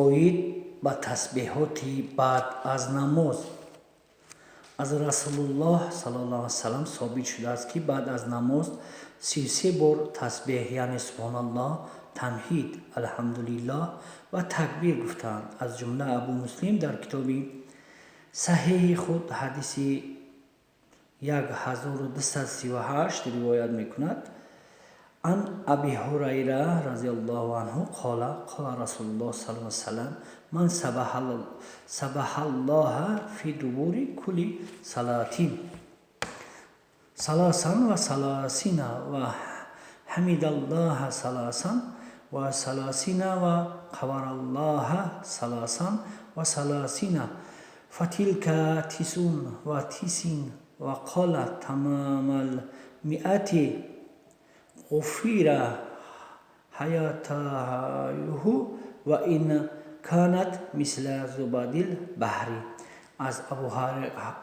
Оид ба тасбеҳоти баъд аз намоз. Аз Расулуллоҳ саллаллоҳу алайҳи васаллам собит шудааст, ки баъд аз намоз 33 бор тасбеҳ, яъне субҳоналлоҳ, тамҳид, алҳамдулиллоҳ ва такбир гуфтаанд. Аз ҷумла Абу Муслим дар китоби саҳеҳи худ ҳадиси 1238 ривоят мекунад: Ан Аби Ҳурайра разияллоҳу анҳу қола қола Расулуллоҳ саллаллоҳу алайҳи васаллам: ман саббаҳаллоҳа фи дубури кулли салатин саласан ва саласина ва ҳамидаллоҳа саласан ва саласина ва каббараллоҳа саласан ва саласина фатилка тисун ва тисин ва қола тамамал миати ғуфира хатояҳу ва ин канат мисла зубадил баҳри. Аз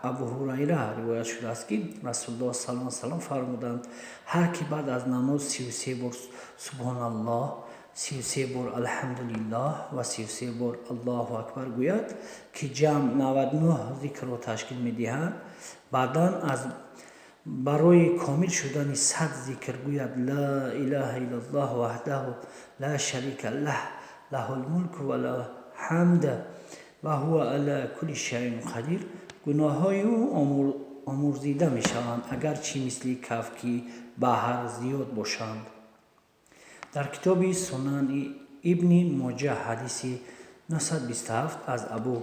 Абу Ҳурайра ривоят шудааст, ки Расулуллоҳ саллаллоҳу алайҳи васаллам фармуданд: ҳар ки баъд аз намоз 33 бор субҳоналлоҳ, 33 бор алҳамдулиллоҳ ва 33 бор Аллоҳу акбар гӯяд, ки ҷамъ 99 зикрро ташкил медиҳад, баъдан аз барои комил шудани 100 зикр гӯяд: ла илаҳа иллаллоҳ ваҳдаҳу ла шарика лаҳ, лаҳул мулку ва лаҳул ҳамд ва ҳува ала кулли шайъин қадир, гуноҳҳои ӯ омурзида мешаванд, агарчи мисли кафки баҳр зиёд бошанд. Дар китоби Сунани Ибни Моҷа ҳадиси 927 аз Абу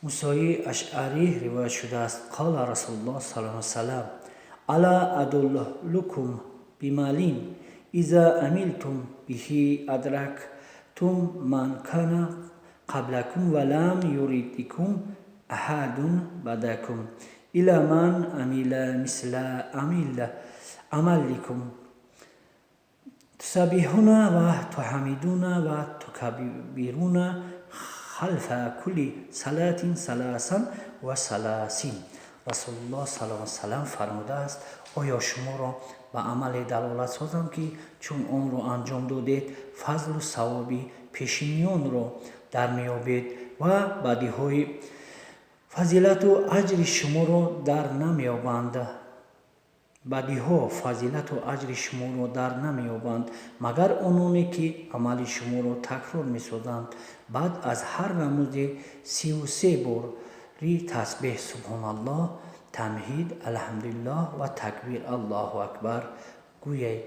Мусои Ашъарӣ ривоят шудааст: қола Расулуллоҳ саллаллоҳу алайҳи васаллам: ала адуллукум бималин иза амилтум биҳи адрактум ман кана қаблакум ва лам юридикум аҳадун баъдакум илла ман амила мисла амаликум тусаббиҳуна ва туҳамидуна ва тукаббируна халфа кулли салатин саласан ва саласин. Расулуллоҳ саллаллоҳу алайҳи васаллам фармудааст: оё шуморо ба амале далолат созам, ки чун онро анҷом додед, фазлу савоби пешиниёнро дар меёбед ва баъдиҳои фазилату аҷри шуморо дар намеёбанд? Бадиҳо фазилату аҷри шуморо дар намеёбанд, магар ононе ки амали шуморо такрор месозанд. Баъд аз ҳар намозе 33 бори тасбеҳ, субҳоналлоҳ, тамҳид, алҳамдулиллоҳ ва такбир, Аллоҳу акбар гӯед.